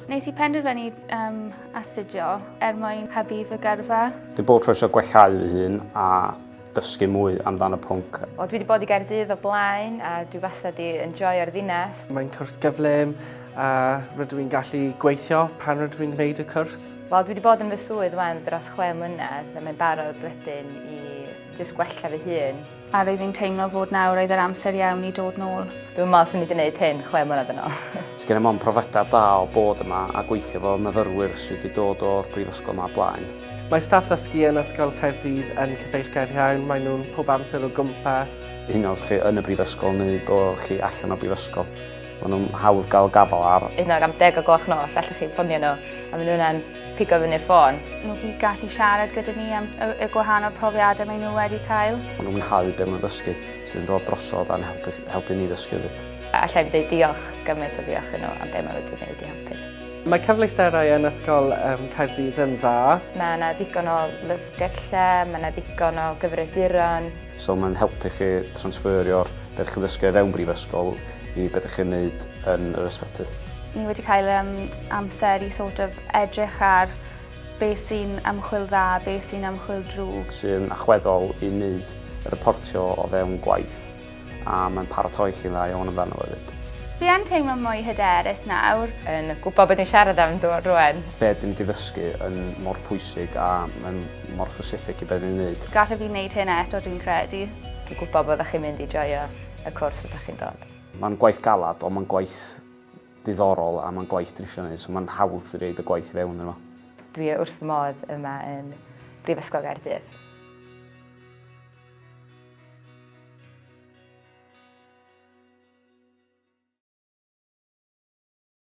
Nes i penderfynu um, astudio er mwyn hybu fy gyrfa. Dwi bob tro eisiau gwellhau fy hun a dysgu mwy amdan y pwnc. Wel, dwi wedi bod i Gaerdydd o blaen a dwi wastad 'di enjoyo'r ddinas. Mae'n cwrs gyflym a rydw i'n gallu gweithio pan rydw i'n gwneud y cwrs. Wel, dwi wedi bod yn fy swydd wan dros chwe mlynedd a mae'n barod wedyn i jyst gwella fy hun. A roedd fi'n teimlo fod nawr oedd yr amser iawn i dod nôl. Dwi'n meddwl 'swn i wedi gwneud hyn chwe mlynedd yn ôl. Sgen i'm ond profiadau da o bod yma a gweithio efo myfyrwyr sydd wedi dod o'r brifysgol yma blaen. Mae staff ddysgu yn Ysgol Caerdydd yn cyfeillgar iawn, maen nhw'n pob amser o gwmpas. Hyd yn oed os chi yn y brifysgol neu bod chi allan o'r brifysgol, maen nhw'n hawdd gael gafael ar. Hyd yn oed am 10 o gloch nos, allwch chi ffonio nhw a maen nhw yna'n pigo fyny'r ffôn. Nhw gyd gallu siarad gyda ni am y, y gwahanol profiadau maen nhw wedi cael. Maen nhw'n mwynhau be maen nhw'n ddysgu, sydd yn dod drosodd a'n helpu, helpu ni ddysgu hefyd. Alla i'm dweud diolch gymaint o ddiolch i nhw am be maen nhw wedi gwneud i helpu. Mae cyfleusterau yn Ysgol um, Caerdydd yn dda. Mae yna ddigon o lyfrgellau, mae yna ddigon o gyfrifiaduron. So mae'n helpu chi transferio'r beth chi'n ddysgu o fewn brifysgol i beth ydych chi'n neud yn yr ysbyty. Ni wedi cael um, amser i sort of edrych ar beth sy'n ymchwil dda, beth sy'n ymchwil drwg. Sy'n allweddol i wneud y reportio o fewn gwaith a mae'n paratoi chi'n dda iawn amdano fo hefyd. Fi yn teimlo mwy hyderus nawr. Yn gwybod beth dwi'n siarad am rwan. Be dyn ni 'di ddysgu yn mor pwysig a mae'n mor specific i be dyn ni'n neud. Gallaf fi wneud hyn eto dwi'n credu. Dwi'n gwybod bod chi'n mynd i joio y cwrs os ydych chi'n dod. Mae'n gwaith galad ond mae'n gwaith diddorol a mae'n gwaith dyn ni eisiau neud so mae'n hawdd i roid y gwaith i fewn yno. Dwi wrth fy modd yma yn Brifysgol Gaerdydd.